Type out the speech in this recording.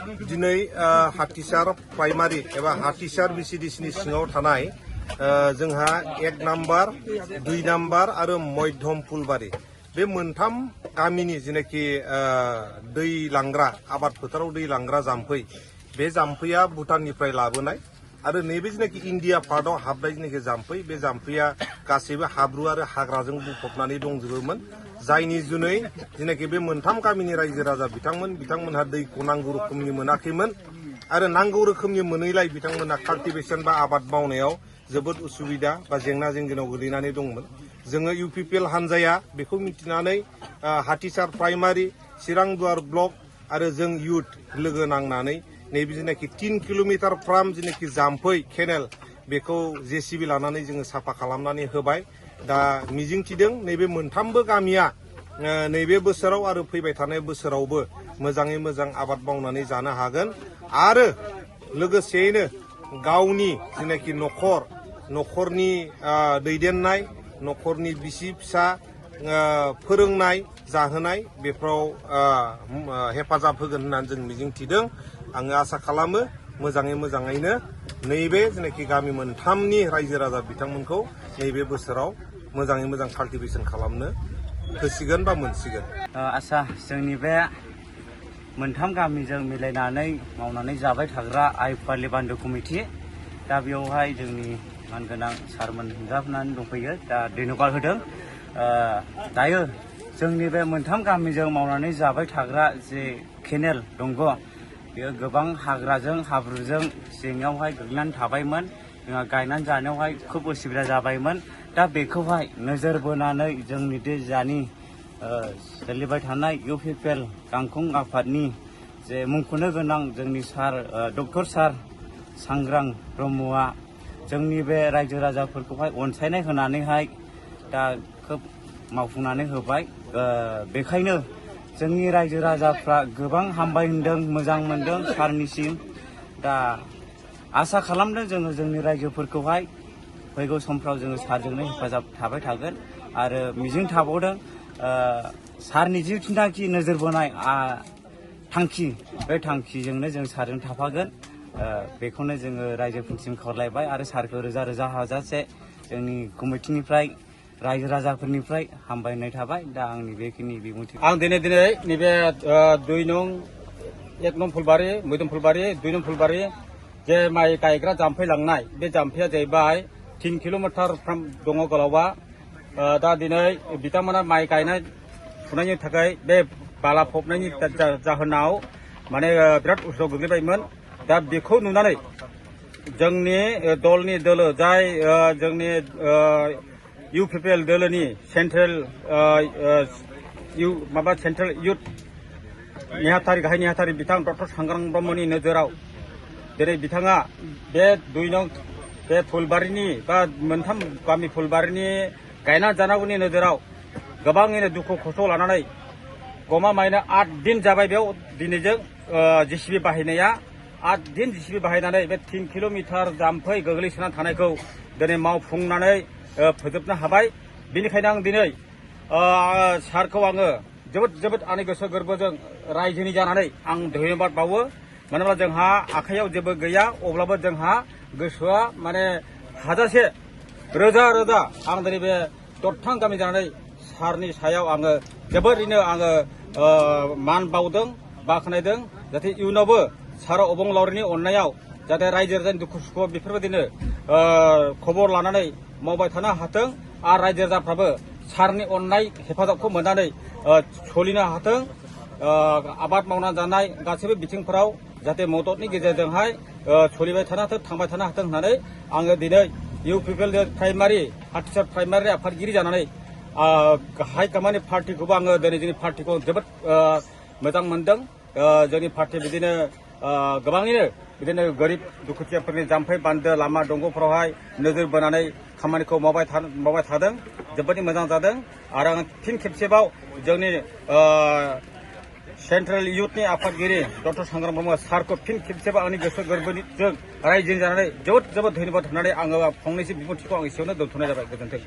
दिनै हाथिसार प्राइमारि एबा हाथिसार बिसिडिसिनि सिङाव थानाय जोंहा 1 नाम्बार 2 नाम्बार आरो मध्यम फुलबारि बे मोनथाम गामिनि जेनाखि दै लांग्रा आबाद फोथाराव दै लांग्रा जाम्फै बे जाम्फैया भुटाननिफ्राय लाबोनाय आरो नैबे जेनाखि इन्डिया पार्टआव हाबनाय जेनाखि जाम्फै बे जाम्फैया गासैबो हाब्रु आरो हाग्राजों बुंफबनानै दंजोबोमोन जायनि जुनै जेनाखि बे मोनथाम गामिनि रायजो राजा बिथांमोनहा दैखौ नांगौ रोखोमनि मोनाखैमोन आरो नांगौ रोखोमनि मोनैलाय बिथांमोनहा काल्टिभेशन बा आबाद मावनायाव जोबोद उसुबिदा बा जेंना जेंगोनाव गोलैनानै दंमोन। जोङो इउपिपिएल हानजाया बेखौ मिथिनानै हाथिसार प्राइमारि चिरांदुवार ब्लक आरो जों युथ लोगो नांनानै नैबे जेनाखि 3 किल'मिटार फ्राम जेनाखि जाम्फै केनेल बेखौ जेसिबि लानानै जोङो साफा खालामनानै होबाय। दा मिजिंथिदों नैबे मोनथामबो गामिया नैबे बोसोराव आरो फैबाय थानाय बोसोरावबो मोजाङै मोजां आबाद मावनानै जानो हागोन आरो लोगोसेयैनो गावनि जेनाखि न'खरनि दैदेननाय न'खरनि बिसि फिसा फोरोंनाय जाहोनाय बेफोराव हेफाजाब होगोन होननानै जों मिजिंथिदों। आङो आसा खालामो मोजाङैनो नैबे जेनाखि गामि मोनथामनि रायजो राजा बिथांमोनखौ नैबे बोसोराव मोजाङै मोजां काल्टिभेशन खालामनो होसिगोन बा मोनसिगोन। आसा जोंनि बे मोनथाम गामिजों मिलायनानै मावनानै जाबाय थाग्रा आइफवालि बान्दो कमिटि दा बेयावहाय जोंनि मानगोनां सारमोन नुजाफैनानै दंफैयो दा धन्यबाद होदों। दायो जोंनि बे मोनथाम गामिजों मावनानै जाबाय थाग्रा जे केनेल दंग बेयो गोबां हाग्राजों हाब्रुजों जेंनायावहाय गोग्लैनानै थाबायमोन जोंहा गायनानै जानायावहाय खोब उसुबिदा जाबायमोन। दा बेखौहाय नोजोर बोनानै जोंनि बे जानि सोलिबाय थानाय इउपिपिएल गांखं आफादनि जे मुंख'नो गोनां जोंनि सार डक्टर सार सांग्रां ब्रह्मआ जोंनि बे रायजो राजाफोरखौहाय अनसायनाय होनानैहाय दा खोब मावफुंनानै होबाय। बेखायनो जोंनि रायजो राजाफ्रा गोबां हामबाय होनदों मोजां मोनदों सारनिसिम। दा आसा खालामदों जोङो जोंनि रायजोफोरखौहाय फैगौ समफ्राव जोङो सारजोंनो हेफाजाब थाबाय थागोन आरो मिजिं थाबावदों सारनि जिथुनाखि नोजोर बोनाय थांखि बे थांखिजोंनो जों सारजों थाफागोन। बेखौनो जोङो रायजोफोरसिम खावलायबाय आरो सारखौ रोजा रोजा हाजासे जोंनि कमिटिनिफ्राय रायजो राजाफोरनिफ्राय हामबायनाय थाबाय। दा आंनि बेखिनि बिबुंथि आं दिनै नैबे 2 नं 1 नं फुलबारि मैदम फुलबारि 2 नं फुलबारि जे माइ गायग्रा जाम्फै लांनाय बे जाम्फैया जाहैबाय 3 किल'मिटार दङ गोलावा। दा दिनै बिथांमोना माइ गायनाय फुनायनि थाखाय बे बाला फबनायनि जाहोनाव माने बिराद उसुबिदायाव गोग्लैबायमोन। दा बेखौ नुनानै जोंनि दलनि दोलो जाय जोंनि इउपिपिएल दोलोनि सेन्ट्रेल युथ नेहाथारि गाहाय नेहाथारि बिथां डक्टर सांग्रां ब्रह्मनि नोजोराव दिनै बिथाङा बे 2 नं बे फुलबारिनि बा मोनथाम गामि फुलबारिनि गायना जानांगौनि नोजोराव गोबाङैनो दुखु खस्थ' लानानै गमामायैनो 8 दिन जाबाय बेयाव दिनैजों जेसिबि बाहायनाया 8 दिन जेसिबि बाहायनानै बे 3 किल'मिटार जाम्फै गोग्लैसोनानै थानायखौ दिनै मावफुंनानै फोजोबनो हाबाय। बेनिखायनो आं दिनै सारखौ आङो जोबोद आंनि गोसो गोरबोजों रायजोनि जानानै आं धन्यबाद बावो। मानोना जोंहा आखाइयाव जेबो गैया अब्लाबो जोंहा गोसोआ माने हाजासे रोजा आं दिनै बे दरथाम गामि जानानै सारनि सायाव आङो जोबोरैनो आङो मान बावदों बाख्नायदों जाहाथे इयुनावबो सार अबंलावरिनि अननायाव जाहाथे रायजो राजानि दुखु सुखुआव बेफोरबायदिनो खबर लानानै मावबाय थानो हाथों आरो रायजो राजाफ्राबो सारनि अननाय हेफाजाबखौ मोननानै सोलिनो हाथों। आबाद मावना जानाय गासैबो बिथिंफोराव जाहाथे मददनि गेजेरजोंहाय सोलिबाय थानो हाथों थांबाय थानो हाथों होननानै आङो दिनै इउपिपिएल प्राइमारि हाथिसार प्राइमारि आफादगिरि जानानै हाइ कमान्ड पार्टिखौबो आङो दिनै जोंनि पार्टिखौ जोबोद मोजां मोनदों। जोंनि पार्टि बिदिनो गोबाङैनो बिदिनो गोरिब दुखुथियाफोरनि जाम्फै बान्दो लामा दंग'फोरावहाय नोजोर बोनानै खामानिखौ मावबाय थादों जोबोद मोजां जादों। आरो आं फिन खेबसेबाव जोंनि सेन्ट्रेल युथनि आफादगिरि डक्टर सांग्रां ब्रह्म सारखौ फिन खेबसेबाव आंनि गोसो गोरबोजों रायजोनि जानानै जोबोद धन्यबाद होनानै आङो फंनैसो बिबुंथिखौ आं एसेयावनो दोनथ'नाय जाबाय। गोजोन्थों।